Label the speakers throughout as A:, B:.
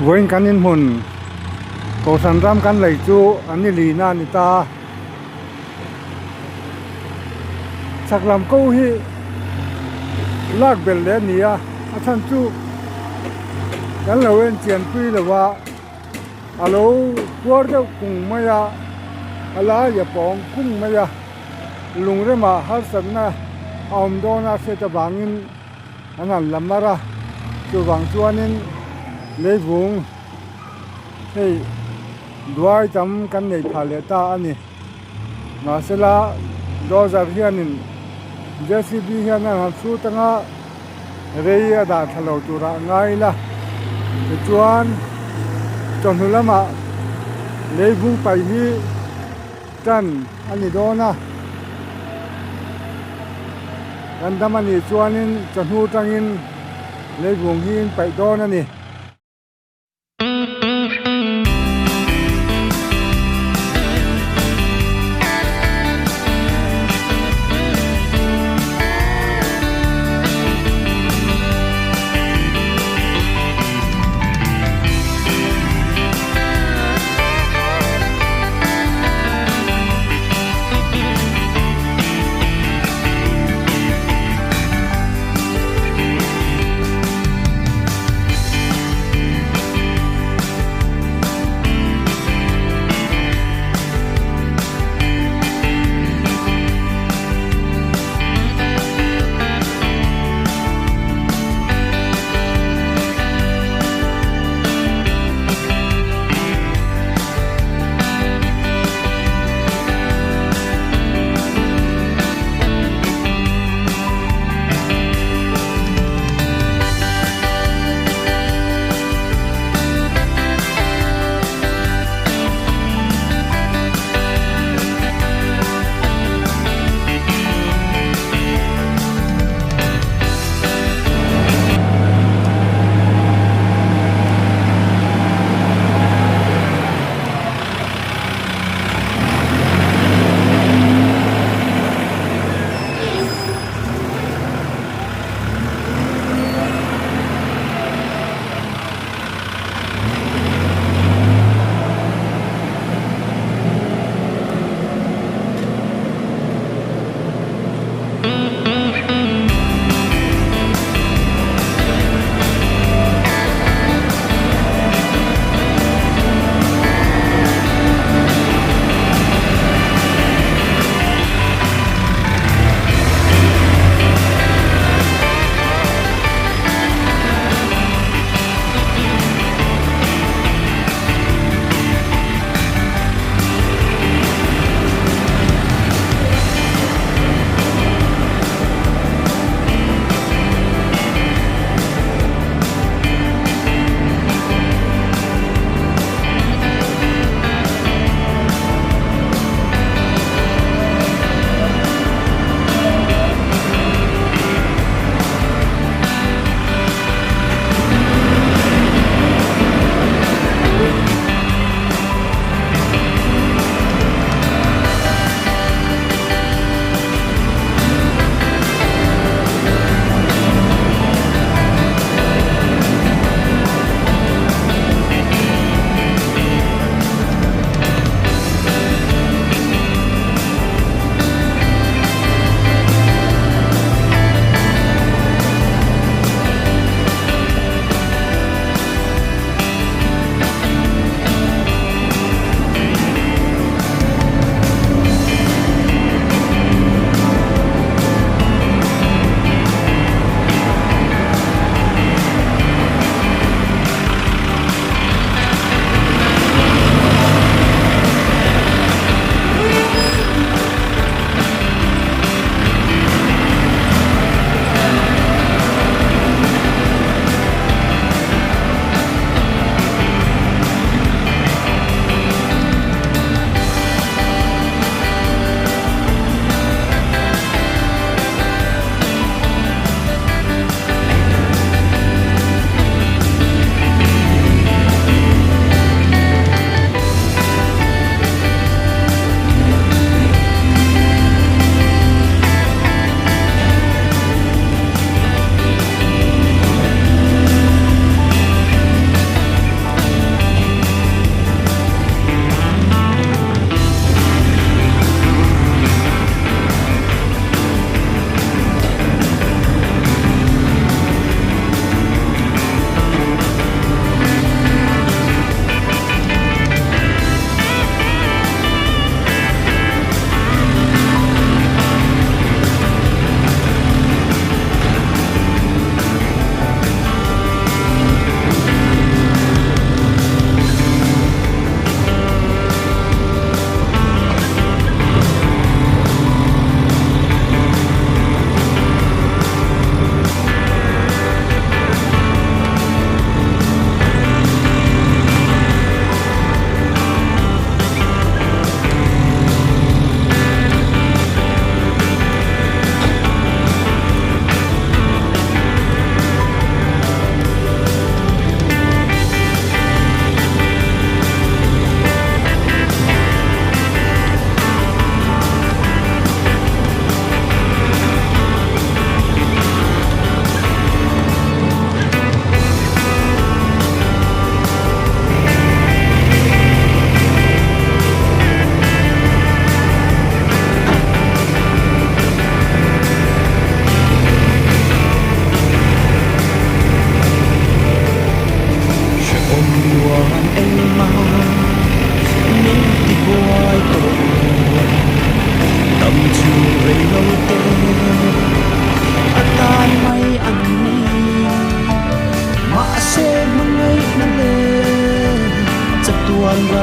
A: Vawiin kan inhmun Kohhran ram kan lei chu an ni lina a ni ta. Chhak lam ko hi lak belh leh a ni a, a chhan chu kan lo en chian pui lo a, a lo puar deuh kung mai a, a lai a pawng kung mai a, lung remah harsatna a awm dawn a hriat avangin an han la mar a, chuvang chuanin leivung hei duai tam kan nei phah leh ta a ni. Mahsela dozer hianin J C B hian an han chhut anga rei a dah thla lo turah a ngai ila tichuan chawhnu lamah leivung paih hi tan a ni dawn a kan dam a nih chuanin chawhnu tangin leivung hi in paih dawn a ni.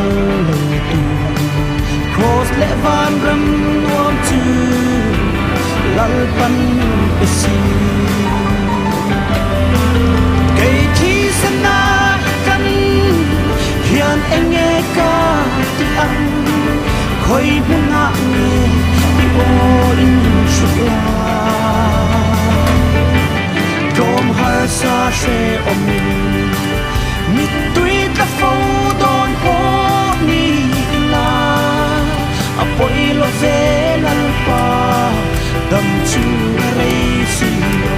B: phal lo tu Kraws leh vanram nuam chu Lalpan pe si. Kei thisen a i kan hian enge ka ti ang Khawi hmunah nge i aw in hrut la Tlawm harsa hrehawmin mittui tla fo dawn pawh ni ila A pawi lo ve Lalpa dam chu a rei si lo.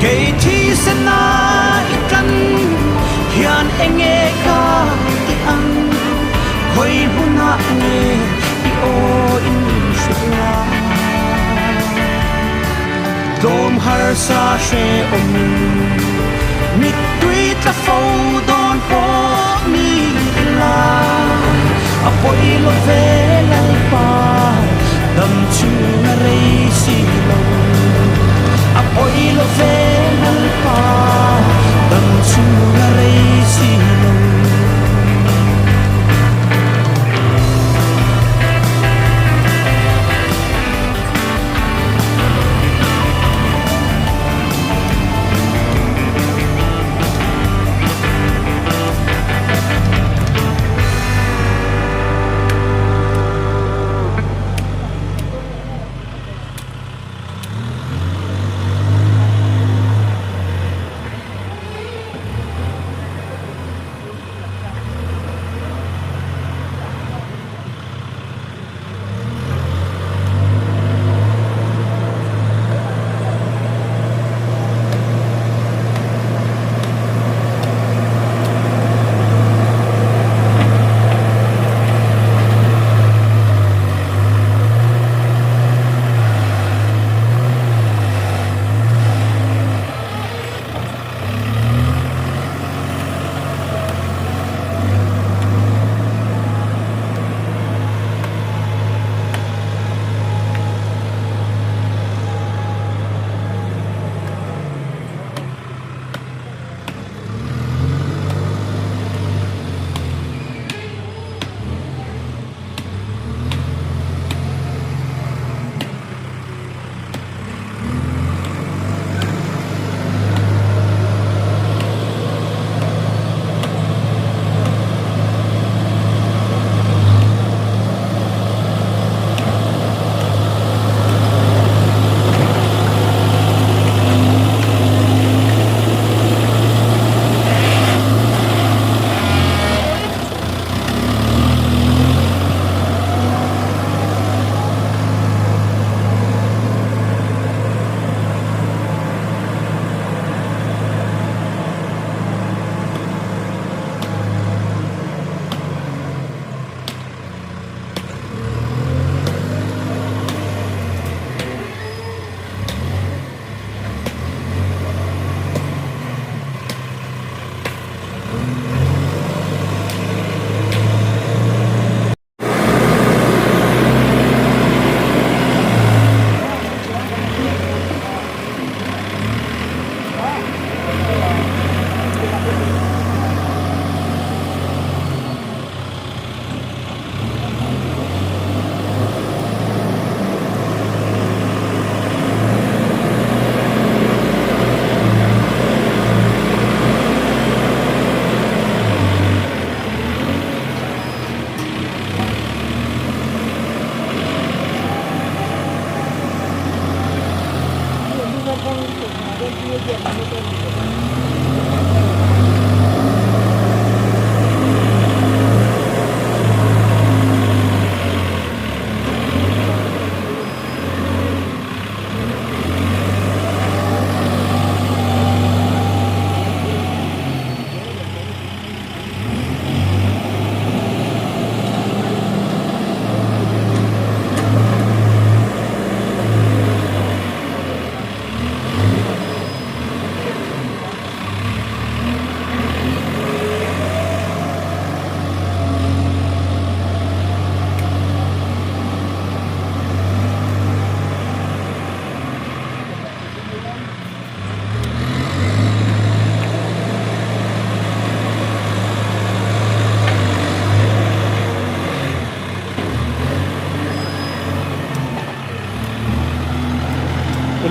B: Kei thisen a i tlan hian enge ka ti ang Khawi hmunah nge i aw in hrilh la Tlawm harsa hrehawmin mittui tla fo dawn pawh ni ila A pawi lo ve Lalpa dam chhung a rei si lo A pawi lo ve Lalpa dam chhung a rei si lo.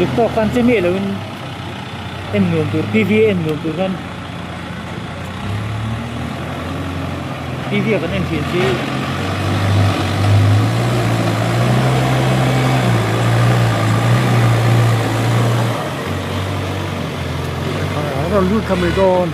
C: Uluk tawk khan che miah loin en nuam tur tv a en nuam tur khan tv ah kan en thin chi.
A: A rawn lut kha mai dawn.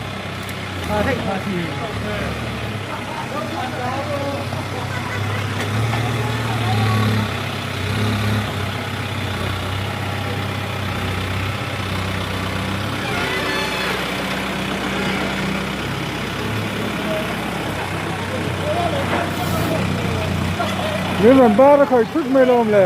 A: Min rawn bar a khawih thut mai lawm le.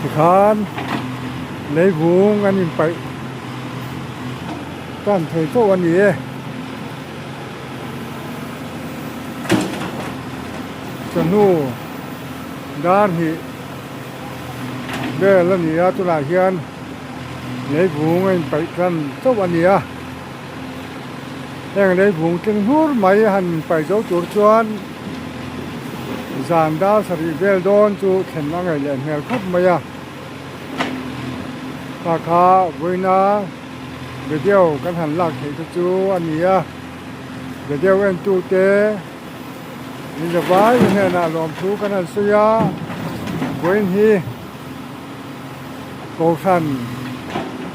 A: Tikhan leivung an inpaih tan thei chauh a ni e. Chawhnu dar hnih vel a ni a tunah hian leivung a inpaih tan chauh a ni a heng leivung tling hnur mai han inpaih zo tur chuan zan dar sarih vel dawn chu thlen a ngaih leh hmel khawp mai a ta kha vawiina video kan han lak theih te chu a ni a video en tu te min za vai hnenah lawmthu kan han sawi a vawiin hi Kohhran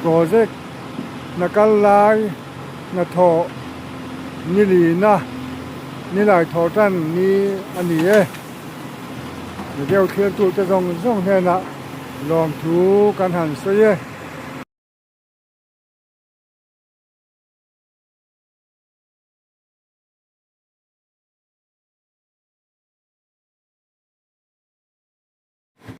A: project hna kal lai hnathawh ni lina ni lai thawh tan ni a ni e. Video thlir tute zawng zawng hnenah lawmthu kan han sawi e.